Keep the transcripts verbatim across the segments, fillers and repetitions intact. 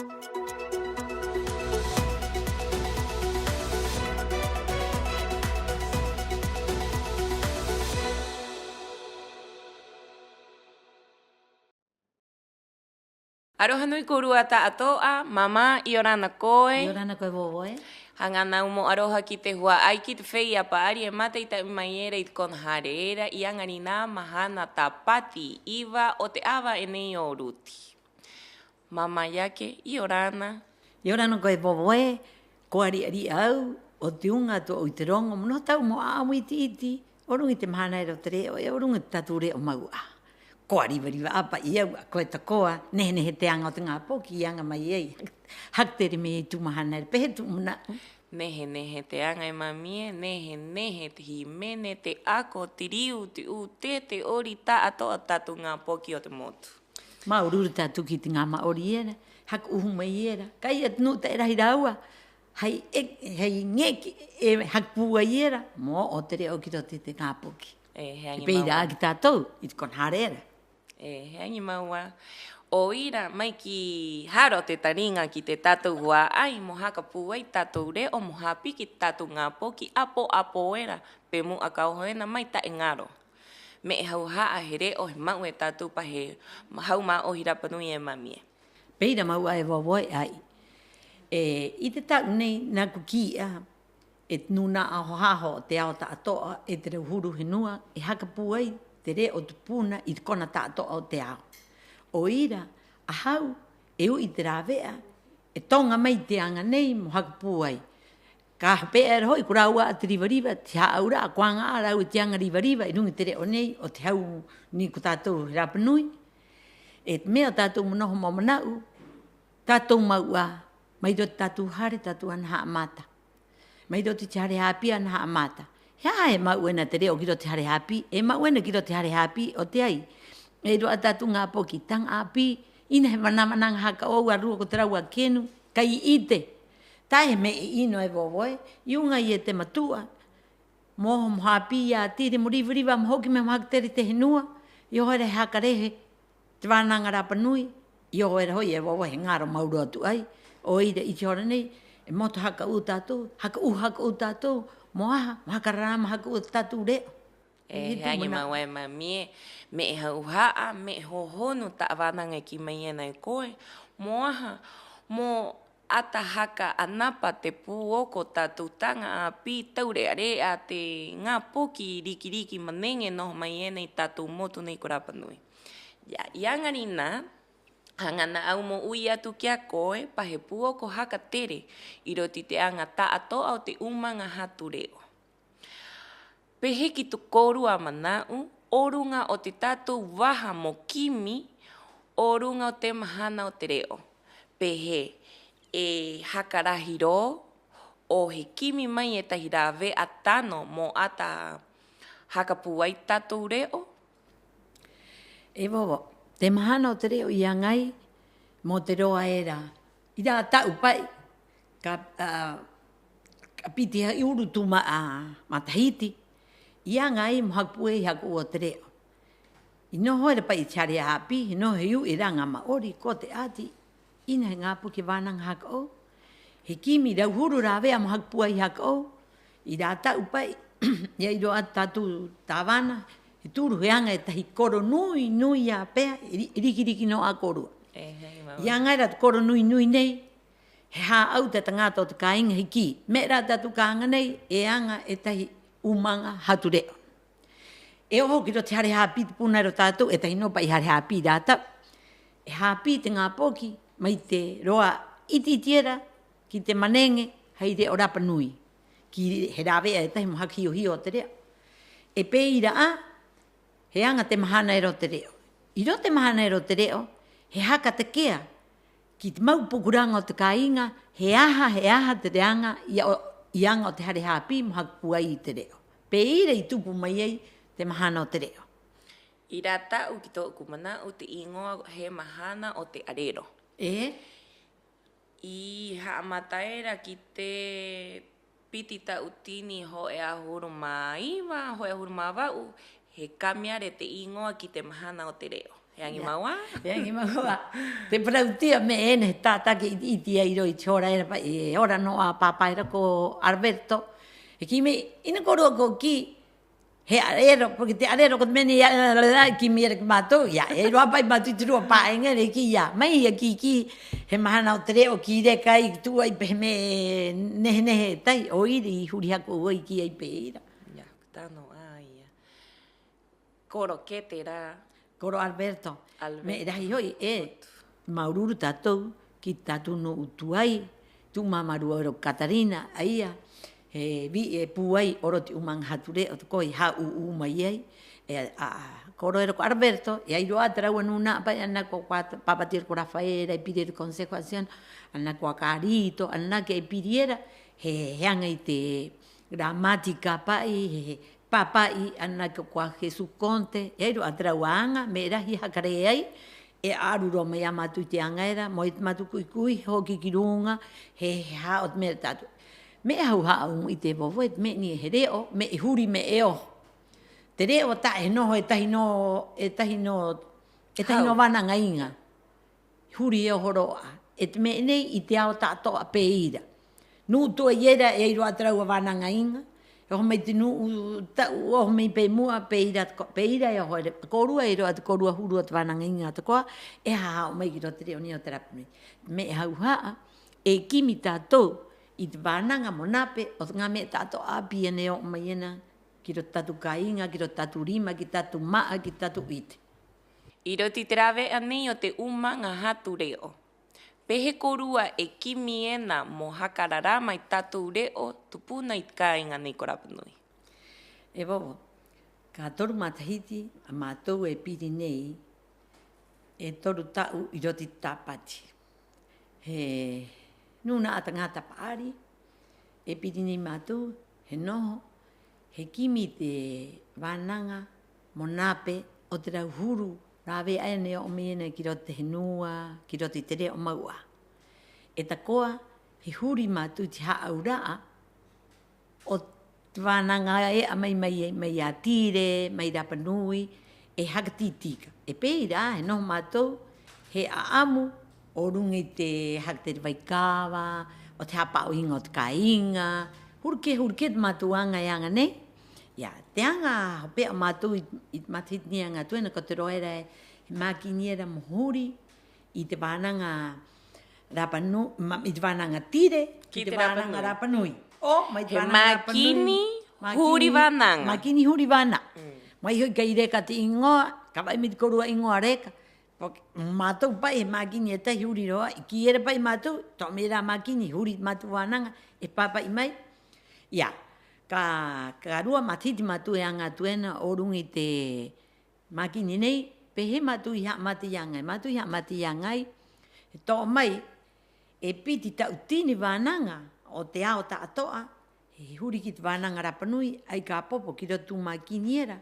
Aroha nui kōrua ta'ato'a, māmā, 'iorana koe. 'Iorana koe, vovo ē. Haŋa nā au mo 'aroha ki te hua'ai, ki te feia pa'ari e māta'i-ta'i mai era 'i te kona hare era, 'i 'aŋa rinā mahana Tāpati iva o te 'āva'e nei o Ruti. Māmā Iake, 'iorana. 'Iorana koe, vovo ē. Ko ari'a-ri'a au, 'o te uŋa atu au i te roŋo mo noho ta'u mo 'a'amu 'iti-'iti o ruŋa i te mahana era o te re'o, 'e o ruŋa i te tātou re'o mau 'ā. Koa riva-riva 'ā pa'i au, a koe tako'a, nehe-nehe te aŋa o te ŋā poki i aŋa mai ai. Haka tere mai ai tū mahana era, ¿pē hē tu'u mana'u? Nehe-nehe te aŋa, e Mami ē, nehe-nehe te hīmene, te 'ako, te riu, te 'ūtē, te 'ori, ta'ato'a tātou ŋā poki o te motu. Māuru-uru tātou ki te ŋā ma'ori era, haka 'uhu mai era. Ka ai te nu'u ta'e rahi rāua hai e, hai ŋeki e haka pūai era mo o'o te re'o ki roto i te ŋā poki. E, he aŋi mau 'ā. E pē ira 'ā ki tātou 'i te kona hare era. E, he aŋi mau 'ā. 'O ira, mai ki haro te tariŋa ki te tātou hua'ai mo haka pūai tātou re'o mo hāpī ki te tātou ŋā poki 'apo-'apo era, pe mu'a ka oho ena mai ta'e ŋaro. Me'e hauha'a he re'o, he ma'u e tātou pa he hau mā'ohi rapa nui, e Mami ē. Pē ira mau 'ā, e vovo ē, 'ai. E, 'i te ta'u nei nā ko kī 'ā, e te nūna'a haho-haho o te ao ta'ato'a, e te rauhuru henua, e haka pūai te re'o tupuna 'i te kona ta'ato'a o te ao. 'O ira, a hau, e u'i te rāve'a, e toŋa mai te aŋa nei mo haka pūai. Ka hope'a era ho'i ko rāua 'ā te riva-riva, te hā'aura'a, ko aŋa 'ā a rāua i te aŋa riva-riva 'i ruŋa i te re'o nei o te hau nei ko tātou he rapa nui. 'E te me'e o tātou mo noho mo mana'u, tātou mau 'ā, mai roto i te tātou hare tātou ana ha'amata. Mai roto i te hare hāpī ana ha'amata. ¿He aha e ma'u ena te re'o ki roto i te hare hāpī? E ma'u ena ki roto i te hare hāpī, 'o te ai, e ai rō 'ā tātou ŋā poki taŋa 'āpī, 'ina he vānaŋa-vānaŋa haka 'ou a rua ko te rāua kenu, kai 'ite. Ta'e he me'e 'ino, e vovo ē, 'i uŋa i e te matu'a mo oho mo hāpī i a Tire, mo riva-riva, mo hoki mai mo haka tere i te henua, i oho era he haka rehe te vānaŋa rapa nui, i oho era ho'i, e vovo ē, he ŋaro mau rō atu 'ai. 'O ira, 'i te hora nei, e moto haka 'ou tātou, haka 'ou, haka 'ou tātou, ¿mo aha? Mo haka rarama haka 'ou o te tātou re'o. E, he aŋi mau 'ā, e Mami ē, me'e hauha'a, me'e hōhonu ta'a vānaŋa e kī mai ena e koe. ¿Mo aha? Mo 'ata haka 'anapa te pū'oko o tātou taŋa 'āpī, taure'a-re'a te ŋā poki riki-riki maneŋe e noho mai ena i te tātou motu nei ko Rapa Nui. Ya, 'i 'aŋa rinā, haŋa nā au mo 'ui atu ki a koe pa he pū'oko haka tere 'i roto i te aŋa ta'ato'a o te 'ūmaŋa hatu re'o. ¿Pē hē ki tō kōrua mana'u o ruŋa o te tātou vaha mo kimi o ruŋa o te mahana o te re'o? ¿Pē hē e haka rahi rō 'o he kimi mai e tahi rāve'a tano mo 'ata haka pūai tātou re'o? E vovo, te mahana o te re'o i aŋa ai mo te roa era, 'i rā ta'u pa'i, ka, a, ka piti hai uru tū ma-, a, matahiti, i aŋa ai mo haka pūai haka 'ou o te re'o. 'I noho era pa'i i te hare hāpī, he noho he u'i era ŋā ma'ori, ko te 'ati, 'ina he ŋā poki e vānaŋa haka 'ou. He kimi rauhuru rāve'a mo haka pūai haka 'ou. 'I rā ta'u pa'i, i ai rō 'ā te tātou tāvana, he turu, he aŋa e tahi koro nui-nui i a Pea, e ri-, e riki-riki nō 'ā kōrua. E, he aŋa mau. I aŋa era te koro nui-nui nei, he hā'au te taŋata o te kāiŋa, he kī: Me'e rā tātou ka aŋa nei, e aŋa e tahi 'ūmaŋa hatu re'o. E oho ki roto i te hare hāpī tupuna era o tātou, e tahi nō pa'i hare hāpī i rā ta'u. E hāpī te ŋā poki mai te roa 'iti-'iti era ki te maneŋe hai re'o rapa nui, ki he rāve'a e tahi mo haka hio-hio o te re'o. 'E pē ira 'ā, he aŋa te mahana era o te re'o. 'I roto i te mahana era o te re'o, he haka take'a ki te mau pukuraŋa o te kāiŋa, he aha, he aha te reaŋa i a-, i aŋa o te hare hāpī mo haka pūai i te re'o. Pē ira i tupu mai ai te mahana o te re'o. 'I rā ta'u, ki tō'oku mana'u, te 'īŋoa he mahana o te 'arero. 'E i ha'amata era ki te piti ta'utini ho'e 'ahuru mā iva, ho'e 'ahuru mā va'u, he kamiare te 'īŋoa ki te mahana o te re'o. He aŋi mau 'ā. He aŋi mau 'ā. Te parauti'a me'e ena he tātaki 'iti-'iti ai rō i te hora era pa'i, e ora nō 'ā pāpā era ko Alberto. He kī mai, 'ina kōrua ko kī, he 'arero, porque te 'arero ko te me'e nei, ia, la, la, la, kī mai era ki a mātou, ia, e ai rō 'ā pa'i mātou i te rua pā'iŋa era, e kī, ia, mai ia kī-kī, he mahana o te re'o kī reka ai, tu'u ai pē he me'e nehe-nehe e tahi, 'o ira i huri haka 'ou ai kī ai pē ira. Ia, ko tano 'ā ia. Koro Ketera. Koro Alberto. Alberto. Me'e rahi ho'i, e. Māuru-uru tātou ki te tātou nu'u tuai, tu'u māmā rua era ko Katarina, a ia, he vi'e pūai o roto i 'ūmaŋa hatu re'o tako'a i hā'ū'ū mai ai. E, a, a, koro era ko Alberto, e ai rō 'ā te rāua nūna'a pa'i, ana ko, ko a, pāpātio era ko Rafaela, e piri era te Consejo Acción, ana ko a Carito, ananake e piri era, he, he aŋa i te gramática pa'i, he, he, Pāpa'i, ananake ko a Jesus Conte, e ai rō 'ā te rāua aŋa, me'e rahi haka rē ai, e 'a'aru rō mai 'ā mātou i te aŋa era, mo e te mātou ku'i-ku'i, hoki ki ruŋa, he, he hā'ō te me'e era tātou. Me'e hauha'a au mo 'ite e vovo ē, te me'e nei he re'o, me'e huri, me'e oho. Te re'o ta'e he noho e tahi nō, e tahi nō, e tahi nō vānaŋa iŋa. Huri e oho rō 'ā. 'E te me'e nei 'i te ao ta'ato'a pē ira. Nu'u tuai era e ai rō 'ā te rāua vānaŋa iŋa. E oho mai te nu'u ta'u, oho mai pē mu'a, pē ira, pē ira e oho era. Kōrua e ai rō 'ā te kōrua huru o te vānaŋa iŋa tako'a, e hāhā'o mai ki roto te re'o nei o te rapa nui. Me'e hauha'a, e kimi tātou i te vānaŋa mo nape o te ŋā me'e ta'ato'a 'āpī ena e o'o mai ena ki roto te tātou kāiŋa, ki roto te tātou rima, ki te tātou ma'a, ki te tātou 'ite. 'I roto i te rāve'a nei o te 'ūmaŋa hatu re'o, ¿pē hē kōrua e kimi ena mo haka rarama i te tātou re'o tupuna i te kāiŋa nei ko Rapa Nui? E vovo, ka toru matahiti a mātou e piri nei, e toru ta'u 'i roto i te Tāpati. He nūna'a taŋata pa'ari, e piri nei mātou, he noho, he kimi te vānaŋa mo nape o te rauhuru rāve'a ena e o'o mai ena ki roto te henua, ki roto i te re'o mau 'ā. 'E tako'a, he huri mātou i te hā'aura'a o te vānaŋa e'a mai, mai, mai a Tire, mai Rapa Nui, e haka tī-tika. 'E pē ira 'ā, he noho mātou, he 'a'amu o ruŋa i te haka tere vai kava, o te hāpa'o iŋa o te kāiŋa, huru kē, huru kē te mātou aŋa e aŋa nei. Ia, te aŋa hope'a o mātou i, i te matahiti nei e aŋa atu ena, ko te roa era he mākini era mo huri i te vānaŋa Rapa Nu-, ma-, i te vānaŋa Tire ki te vānaŋa Rapa Nui. 'O, mai te vānaŋa Rapa Nui, he mākini huri vānaŋa. Mākini huri vānaŋa. Mm. Mai ho'i kai reka te 'īŋoa, ka va'i mai te kōrua 'īŋoa reka. Mātou pa'i he mākini e tahi huri rō 'ā, i kī era pa'i mātou, to'o mai rā mākini, huri mātou vānaŋa, e pāpa'i mai. Ia, ka, ka rua matahiti mātou e aŋa atu ena o ruŋa i te mākini nei, pē hē mātou i ha'amata i aŋa ai, mātou i ha'amata i aŋa ai, he to'o mai, e piti ta'utini vānaŋa o te ao ta'ato'a, he huri ki te vānaŋa Rapa Nui, 'ai ka popo ki roto tū mākini era,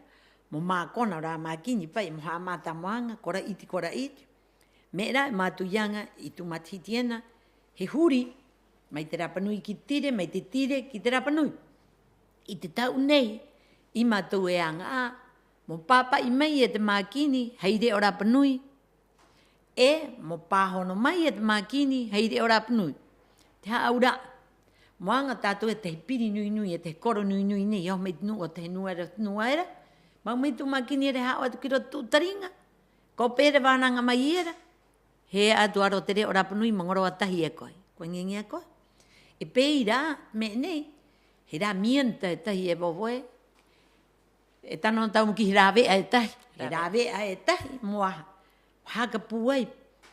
mo mākona o rā mākini pa'i, mo ha'amata mo aŋa, ko ra'iti, ko ra'iti. Me'e rā, e mātou i aŋa i tū matahiti ena, he huri, mai te Rapa Nui ki te Tire, mai te Tire ki te Rapa Nui. 'I te ta'u nei, i mātou e aŋa 'ā, mo pāpa'i mai e te mākini hai re'o Rapa Nui, 'e mo pāhono mai e te mākini hai re'o Rapa Nui. Te hā'aura'a. Mo aŋa tātou e tahi piri nui-nui, e tahi koro nui-nui nei, e oho mai te nu'u o te henua era, te nu'u era. Ma'u mai tū mākini era e hā'au atu ki roto tū tariŋa. Ko pē era vānaŋa mai era. He e'a atu a roto te re'o Rapa Nui mo ŋaro'a tahi e koe. Ko aŋi-aŋi e koe. 'E pē ira 'ā, me'e nei, he herramienta e tahi e vovo ē. E tano tāua mo kī he rāve'a e tahi. He rāve'a e tahi, mo aha? Mo haka pūai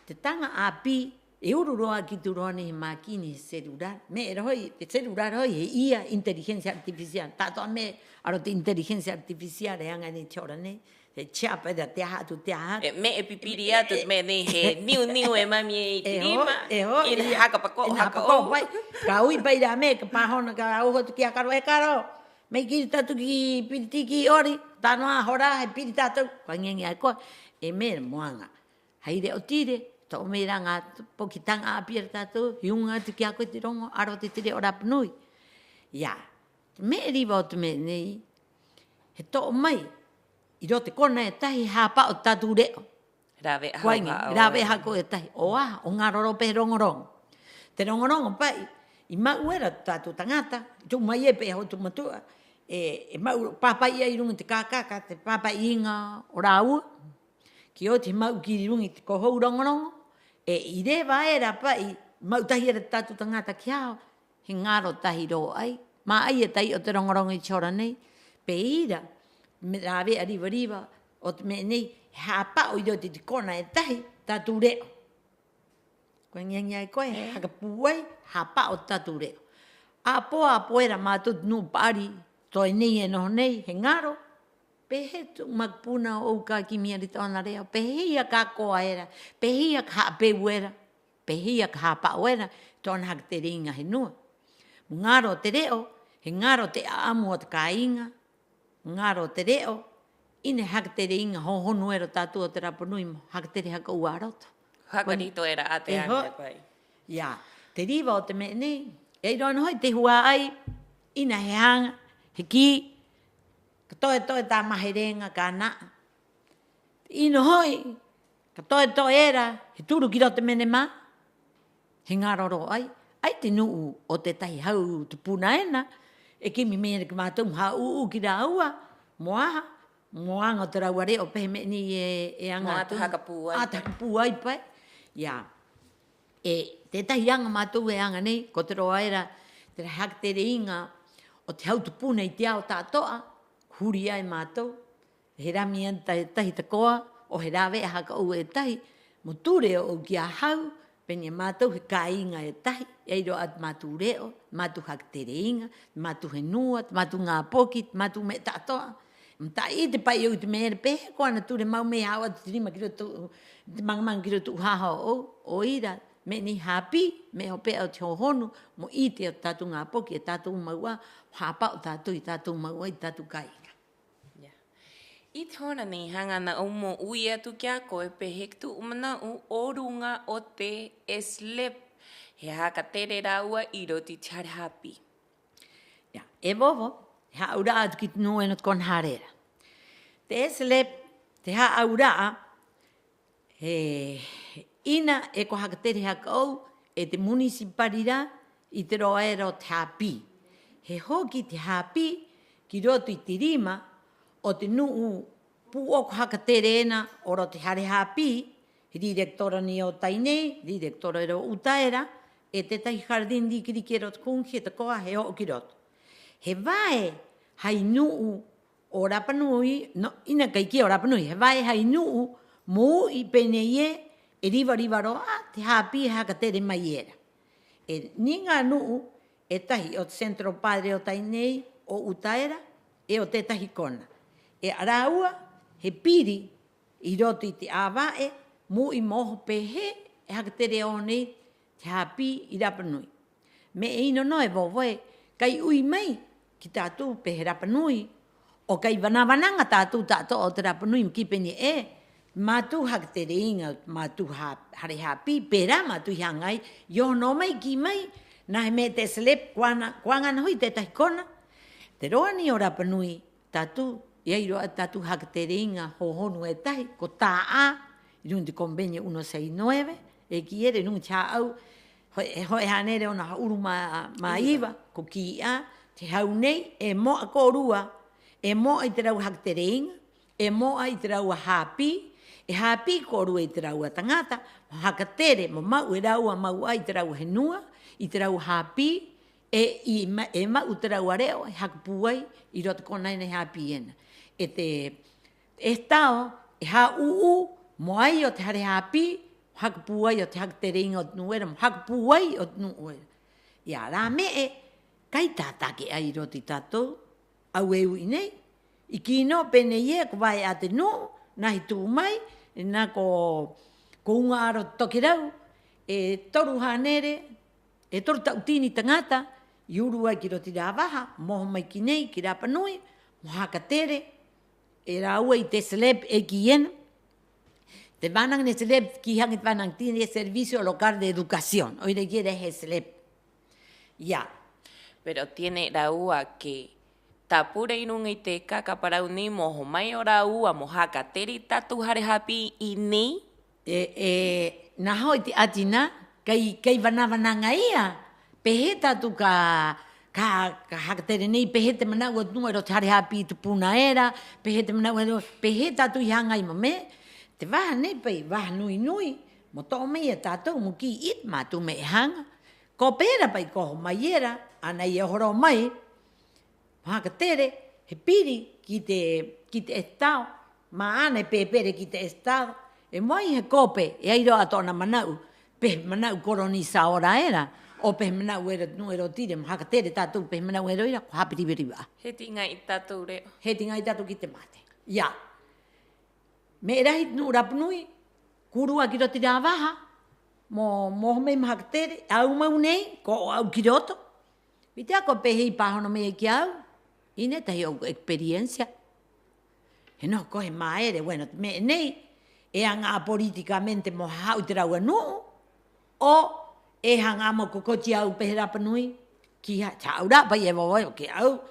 te taŋa 'āpī, e uru rō 'ā ki tū roa nei he mākini, he celular. Me'e rā ho'i, te celular ho'i, he ia inteligencia artificial. Ta'ato'a me'e a roto te inteligencia artificial e aŋa nei te hora nei. Te chapa era te aha atu, te aha atu. E me'e pipiri atu, e, me'e nei he niu-niu e mami ē i te rima. E ho'i, e ho'i, 'ina haka pako'o, haka 'ou. Ka u'i pa'i rā me'e, ka pāhono, ka uho atu ki a Karo, e Karo, mai kī tātou ki Piritiki 'ori, tano 'ā hora, he piri tātou, ko aŋi-aŋi e koe, e me'e mo aŋa. Hai re'o Tire, to'o mai rā ŋā poki taŋa 'āpī era tātou, he uŋa atu ki a koe te roŋo, a roto te re'o Rapa Nui. Ia, te me'e riva o te me'e nei, he to'o mai, 'i roto te kona e tahi, he hāpa'o te tātou re'o. Rāve'a haka 'ou e tahi. 'O aha? 'O ŋaro rō pē he roŋo-roŋo. Te roŋo-roŋo pa'i, i ma'u era tātou taŋata, i tu'u mai ai pē he hotu matu'a, e, e ma'u pāpa'i ai 'i ruŋa i te kākaka, te pāpa'i iŋa o rāua. Ki oti he ma'u kiri 'i ruŋa i te kohou roŋo-roŋo, 'e i reva era pa'i, ma'u tahi era te tātou taŋata ki haho, he ŋaro tahi rō 'ai. Mā 'ai e tai'o te roŋo-roŋo 'i te hora nei. Pē ira, me'e rāve'a riva-riva o te me'e nei, he hāpa'o 'i roto i te kona e tahi tātou re'o. Ko ŋeŋea e koe, he haka pūai, hāpa'o te tātou re'o. 'Āpō, 'āpō era mātou te nu'u pa'ari, toe nei e noho nei, he ŋaro. ¿Pē hē tu'u makupuna ō'ou ka kimi era i tō'ona re'o? ¿Pē hē ia ka koa era? ¿Pē hē ia ka ha'apeu era? ¿Pē hē ia ka hāpa'o era i tō'ona haka tere iŋa henua? Mo ŋaro te re'o, he ŋaro te 'a'amu o te kāiŋa, mo ŋaro te re'o, 'ina he haka tere iŋa hōhonu era o tātou o te Rapa Nui mo haka tere haka 'ou a roto. Haka rito era 'ā te aŋa e pa'i. Ia, te riva o te me'e nei, e ai rō 'ana ho'i te hua'ai, 'ina he haŋa, he kī, ka toe-toe tā mahereŋa, ka na'a. 'Ino ho'i, ka toe-toe era, he turu ki roto te menemā, he ŋaro rō 'ai. 'Ai te nu'u o tētahi hau tupuna ena, e kimi mai era ki a mātou mo hā'ū'ū ki a rāua, mo aha, mo aŋa o te rāua re'o pē he me'e nei e, e aŋa atu. Mo 'ata haka pūai. 'Ata haka pūai pa'i. Ia. 'E tētahi aŋa mātou e aŋa nei, ko te roa era te haka tere iŋa o te hau tupuna i te ao ta'ato'a, ko huri ai mātou, he rami ena e tahi tako'a, 'o he rāve'a haka 'ou e tahi, mo ture ō'ou ki a hau, pē nei ē: mātou he kāiŋa e tahi, e ai rō 'ā te mātou re'o, te mātou haka tere iŋa, te mātou henua, te mātou ŋā poki, te mātou me'e ta'ato'a. Mo ta'e 'ite pa'i ō'ou i te me'e era: ¿pē hē koa ana ture ma'u mai e hā'ū'ū atu te rima ki roto, te maŋa-maŋa ki roto i tu'u haha ō'ou? 'O ira, me'e nei hāpī, me'e hope'a o te hōhonu mo 'ite o te tātou ŋā poki, e tātou mau 'ā, mo hāpa'o tātou i tātou mau 'ā, i tātou kāiŋa. Ia. 'I te hora nei haŋa ana 'ou mo 'ui atu ki a koe pē hē ki tu'u mana'u o ruŋa o te SLEP, he haka tere rāua 'i roto i te hare hāpī. Ia, e vovo, he hā'aura'a atu ki te nu'u ena o te kona hare era. Te SLEP, te hā'aura'a, he, 'ina e ko haka tere haka 'ou e te municipalidad i te roa era o te hāpī. He hoki te hāpī ki roto i te rima o te nu'u pū'oko haka tere ena o roto i te hare hāpī, he directora nei o Tainei, directora era o Utaera, 'e tētahi jardín riki-riki era o te Junji, he tako'a, he o'o ki roto. He vae hai nu'u o Rapa Nui, no, 'ina kai kī o Rapa Nui, he vae hai nu'u mo u'i pē nei ē: e riva-riva rō 'ā te hāpī e haka tere mai era. 'E nī ŋā nu'u e tahi o te Centro Padre o Tainei, o Utaera, 'e o tētahi kona. 'E a rāua he piri 'i roto i te 'āva'e mo u'i mo oho pē hē e haka tere e oho nei te hāpī 'i Rapa Nui. Me'e 'ino nō, e vovo ē, kai 'ui mai ki a tātou pē he Rapa Nui, 'o kai vana-vana ŋā tātou ta'ato'a o te Rapa Nui mo kī pē nei ē: mātou haka tere iŋa, mātou hā-, hare hāpī, pē rā mātou i haŋa ai, i oho nō mai, kī mai, nā he me'e te SLEP, ko aŋa, ko aŋa ana ho'i i tētahi kona. Te roa nei o Rapa Nui, tātou, e ai rō 'ā te tātou haka tere iŋa hōhonu e tahi, ko Ta'a, 'i ruŋa i te Convenio uno seis nueve, e kī era 'i ruŋa i te hā'au, ho'e, ho'e hānere ō'ona ha'uru mā, mā iva, ko kī 'ā: te hau nei e mo'a kōrua, e mo'a i te rāua haka tere iŋa, e mo'a i te rāua hāpī, e hāpī kōrua i te rāua taŋata mo haka tere, mo ma'u e rāua mau 'ā i te rāua henua, i te rāua hāpī, 'e i ma-, e ma'u te rāua re'o, e haka pūai 'i roto i te kona ena, e hāpī ena. 'E te Estado e hā'ū'ū mo ai o te hare hāpī, mo haka pūai o te haka tere iŋa o te nu'u era, mo haka pūai o te nu'u era. Ia, rā me'e kai tātake 'ā 'i roto i a tātou, a au e u'i nei, i kī nō pē nei ē: ko vae 'ā te nu'u, nā he tu'u mai, nā ko, ko uŋa 'ā roto te tokerau, e toru hānere, e toru ta'utini taŋata i uru ai ki roto i rā vaha mo oho mai ki nei, ki Rapa Nui, mo haka tere e rāua i te SLEP e kī ena. Te vānaŋa nei SLEP, kī haŋa i te vānaŋa, tiene Servicio Local de Educación, 'o ira i kī era he SLEP. Ia. Pero tiene rāua que tāpura 'i ruŋa i te kaka parau nei mo oho mai o rāua mo haka tere i tātou hare hāpī 'i nei, E, e, nā ho'i te 'ātina, kai, kai vana-vanaŋa ia, pē hē tātou ka, ka, ka haka tere nei, pē hē te mana'u o te nu'u era o te hare hāpī i tupuna era, pē hē te mana'u era, pē hē tātou i haŋa ai mo me'e, te vaha nei pa'i, vaha nui-nui, mo to'o mai i a tātou, mo kī i te mātou me'e haŋa, kope era pa'i ko oho mai era, ana i e oho rō mai, mo haka tere, he piri ki te, ki te Estado, mā'ana e pēpere ki te Estado, e mo ai he kope, e ai rō 'ā tō'ona mana'u, pē he mana'u colonizadora era, 'o pē he mana'u era, nu'u era o Tire, mo haka tere tātou pē he mana'u era o ira, ko hāpī riva-riva 'ā. He tiŋa'i tātou re'o. He tiŋa'i tātou ki te mate. Ia. Me'e rahi te nu'u rapa nui, kōrua ki roto i rā vaha, mo, mo oho mai mo haka tere, a au mau nei, ko o'o a au ki roto. ¿Viste? A koe pē hē i pāhono mai ai ki a au, 'ina e tahi ō'oku experiencia. He noho koe he māere, bueno, te me'e nei, e aŋa 'ā políticamente mo haha'u i te rāua nu'u, 'o e haŋa 'ā mo ko-koti a au pē he rapa nui, ki ha-, ha'aura'a pa'i e vovo, ki a au,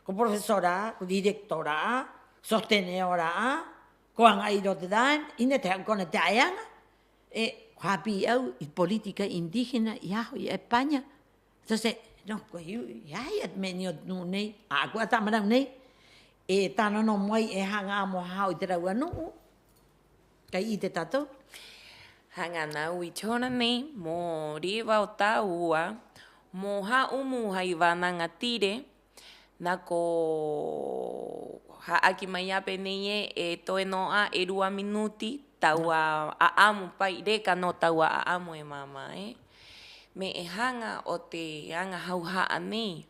ko profesora 'ā, ko directora 'ā, sostenedora 'ā, ko aŋa 'ā 'i roto i te daen, 'ina e tahi ō'oku kona te eŋa, e, ko hāpī a au i te política indígena 'i haho 'i España. Entonces, no, ko hiu, i ai a te me'e nei o te nu'u nei, a, ko 'ata mana'u nei, e tano nō mo ai e haŋa 'ā mo haha'u i te rāua nu'u, kai 'ite tātou. Haŋa nā au i te hora nei, mo riva o tāua, mo hā'ū'ū hai vānaŋa Tire, nā ko ha'aki mai 'ā pē nei ē, e toe nō 'ā e rua minuti, tāua 'a'amu pa'i, reka nō tāua 'a'amu e māmā ē. Me'e haŋa o te aŋa hauha'a nei,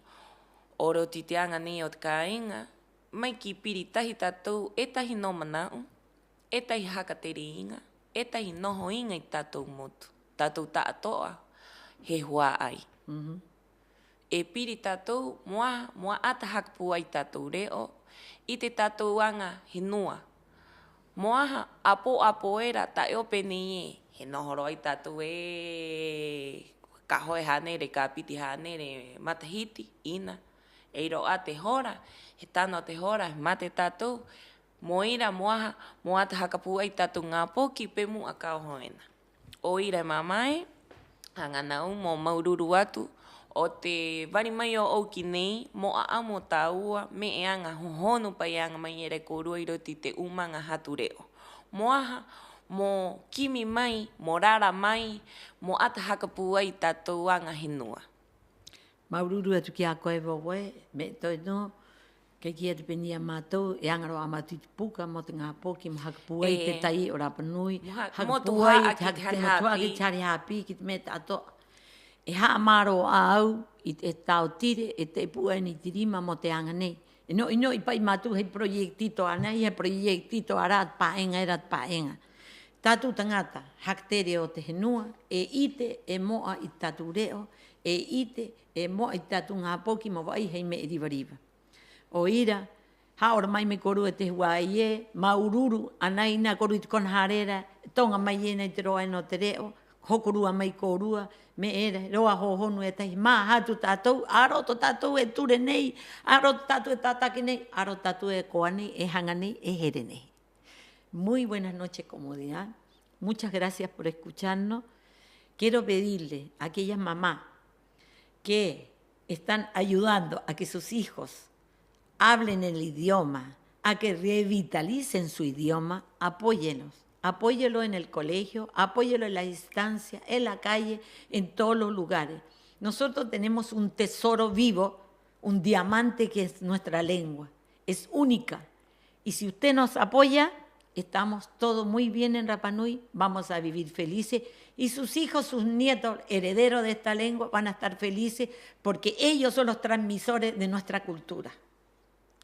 o roto i te aŋa nei o te kāiŋa, mai ki piri tahi tātou, e tahi nō mana'u, e tahi haka tere iŋa, e tahi noho iŋa i te tātou motu, tātou ta'ato'a, he hua'ai. E piri tātou mo aha, mo 'ata haka pūai i te tātou re'o, i te tātou aŋa henua. Mo aha, 'apō'apō era ta'e 'o pē nei ē, he noho rō 'ai tātou ē, ka hoe hānere, ka piti hānere matahiti, 'ina. E ai rō 'ā te hora, he tano te hora, he mate tātou, mo ira, mo aha, mo 'ata haka pūai i te tātou ŋā poki pe mu'a ka oho ena. 'O ira e māmā ē, haŋa nā au mo māuru-uru atu, 'o te vari mai ō'ou ki nei, mo 'a'amu o tāua, me'e aŋa hohonu pa'i e aŋa mai era e kōrua 'i roto i te 'ūmaŋa hatu re'o. Mo aha, mo kimi mai, mo rara mai, mo 'ata haka pūai i te tātou aŋa henua. Māuru-uru atu ki a koe, vovo ē, me'e toe nō, kai kī atu pē nei ē: a mātou e aŋa rō 'ā a mātou i te puka mo te ŋā poki, mo haka pūai i te tai'o rapa nui, haka pūai i te haka, mo tu'u 'ā ki te hare hāpī, ki te me'e ta'ato'a. E ha'amā rō 'ā a au i te Estado o Tire, e te'e pūai ena i te rima mo te aŋa nei. E no'i-no'i pa'i mātou hai proyectito 'ana, hai proyectito 'ana, te pā'iŋa era, te pā'iŋa. Tātou taŋata haka tere o te henua, e 'ite, e mo'a i te tātou re'o, e 'ite, e mo'a i te tātou ŋā poki mo va'ai hai me'e riva-riva. 'O ira, ha'aoroma'i mai kōrua i te hua'ai ē, māuru-uru, anai nā kōrua i te kona hare era, e toŋa mai ena i te roa ena o te re'o, hokorua mai kōrua, me'e era, roa hohonu e tahi, māhatu tātou, a roto tātou e ture nei, a roto tātou e tātake nei, a roto tātou e koa nei, e haŋa nei, e here nei. Muy buenas noches, comunidad. Muchas gracias por escucharnos. Quiero pedirle a aquellas mamás que están ayudando a que sus hijos hablen el idioma, a que revitalicen su idioma, apóyenos. Apóyelo en el colegio, apóyelo en la instancia, en la calle, en todos los lugares. Nosotros tenemos un tesoro vivo, un diamante que es nuestra lengua. Es única. Y si usted nos apoya, estamos todo muy bien en Rapa Nui, vamos a vivir felices y sus hijos, sus nietos, herederos de esta lengua, van a estar felices porque ellos son los transmisores de nuestra cultura.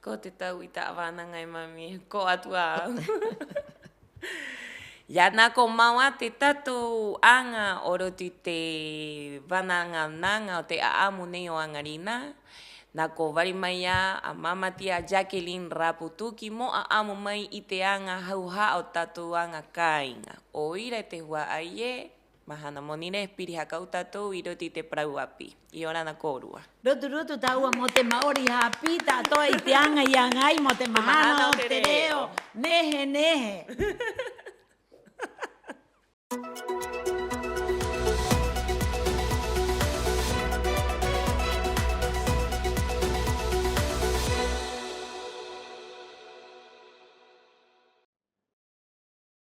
Ko te tau'i ta'a vānaŋa e mami, ko atu a au. Ia, nā ko mao 'ā te tātou aŋa o roto i te vānaŋa-naŋa o te 'a'amu nei o 'aŋarinā. Nā ko vari mai 'ā a māmā tia Jacqueline Raputuki mo 'a'amu mai i te aŋa hauha'a o tātou aŋa kāiŋa. 'O ira e te hua'ai ē, mahana moni rē, piri haka 'ou tātou 'i roto i te parau 'āpī. 'Iorana kōrua. Rutu-rutu tāua mo te ma'ori hāpī ta'ato'a i te aŋa i aŋa ai mo te mahana o te re'o. Nehe-nehe.